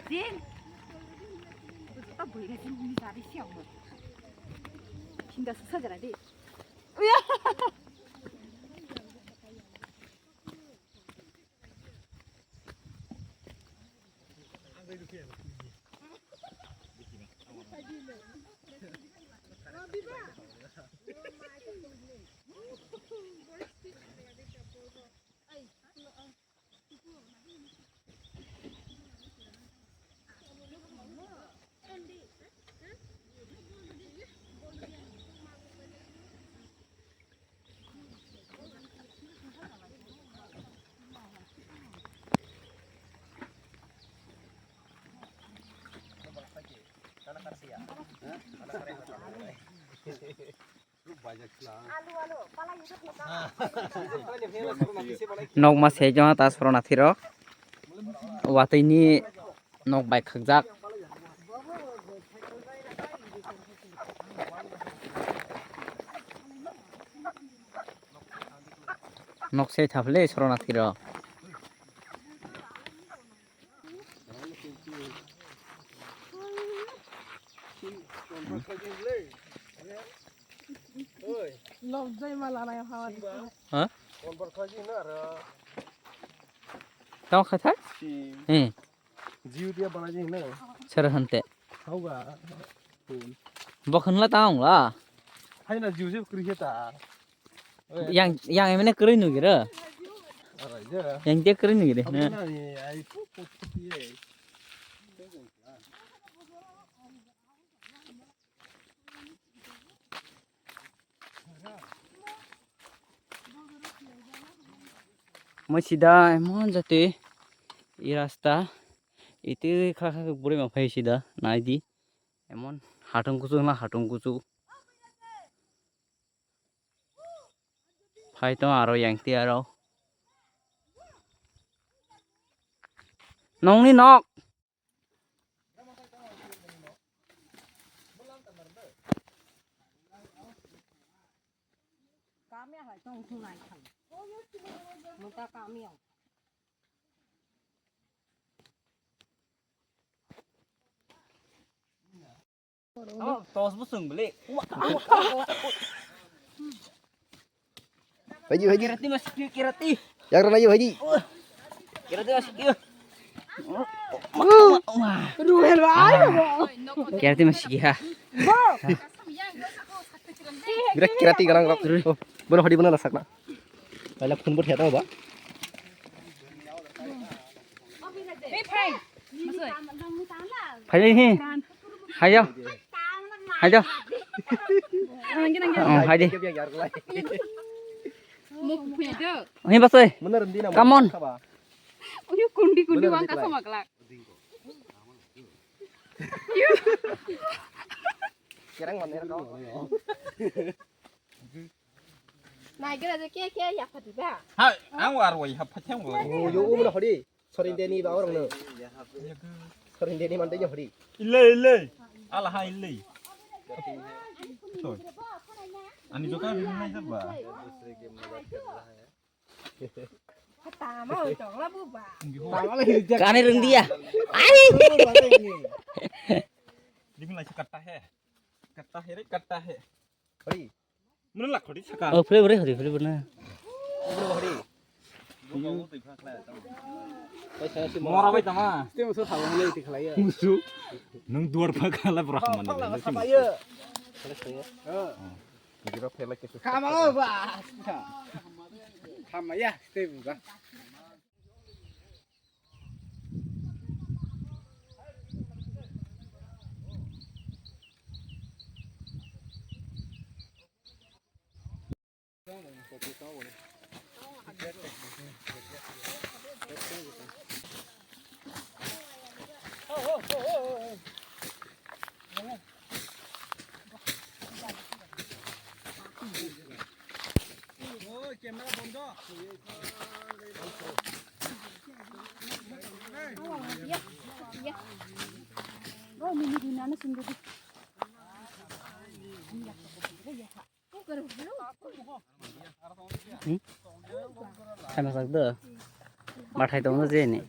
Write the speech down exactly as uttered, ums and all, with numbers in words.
Din. Bujuta bui ga din ni jari siang mo. Hinda susa jara di. Uya. Nokma sejona ta sorona thiro. Watwi ni nok bai khakjak. Nok se thaphle sorona thiro. Lobjai ma lanai hawa. Ha? Tamo khathar? Hmm. Jiu dia bana jing na. Sero hante. Hauga. Bo khunla tamo la. Hai na jiu jiu kri ta. Yang, yang emne kri nu gira. Ara ja. Yang dia kri nu gira. Apa na ni ai pu pu pu ye. Masida emon jati i rasta iti kha kha buri ma phai sida naidi emon hatung kuchu na hatung kuchu. Phai tong aro yang ti aro. Nongni nok. Kami hai tong thunai khai. Muta kami ang. Tos busung beli. Haji, haji. Kirati masih kirati. Yang rana yuk haji. Kirati masih kirati. Ruhel ba. Kirati masih kiha. Birak kirati galang rok. Oh, bono hadi bono rasak na. Pala phun bot heta ba. Hey, hey. Phai hi. Hayo. Hayo. Oh, haidi. Hi basoi. Come on. Uyu kundi kundi wangka sama kelak. Kerang mana kau? Nai kira je kia kia ya pati ba. Ha, ang war wai ha pati ang wai. Oh, yo umna hori. Sorindeni ba orang no. Sorindeni mande yo hori. Ile ile. Ala ha ile. Sorry. Ani joka rin nai ba. Tama oi tong la bu ba. Kani rung dia. Ai. Dimi lai katta he. Katta he re katta he. Hori. Muna lakhori saka. Oh, flavor hori, flavor na. Mora bai tama. Musu. Nung duar pa kala bro mane. Kama ba. Kama ya, stay buka. Hmm? Khaina sak da. Bathai tongo je ni.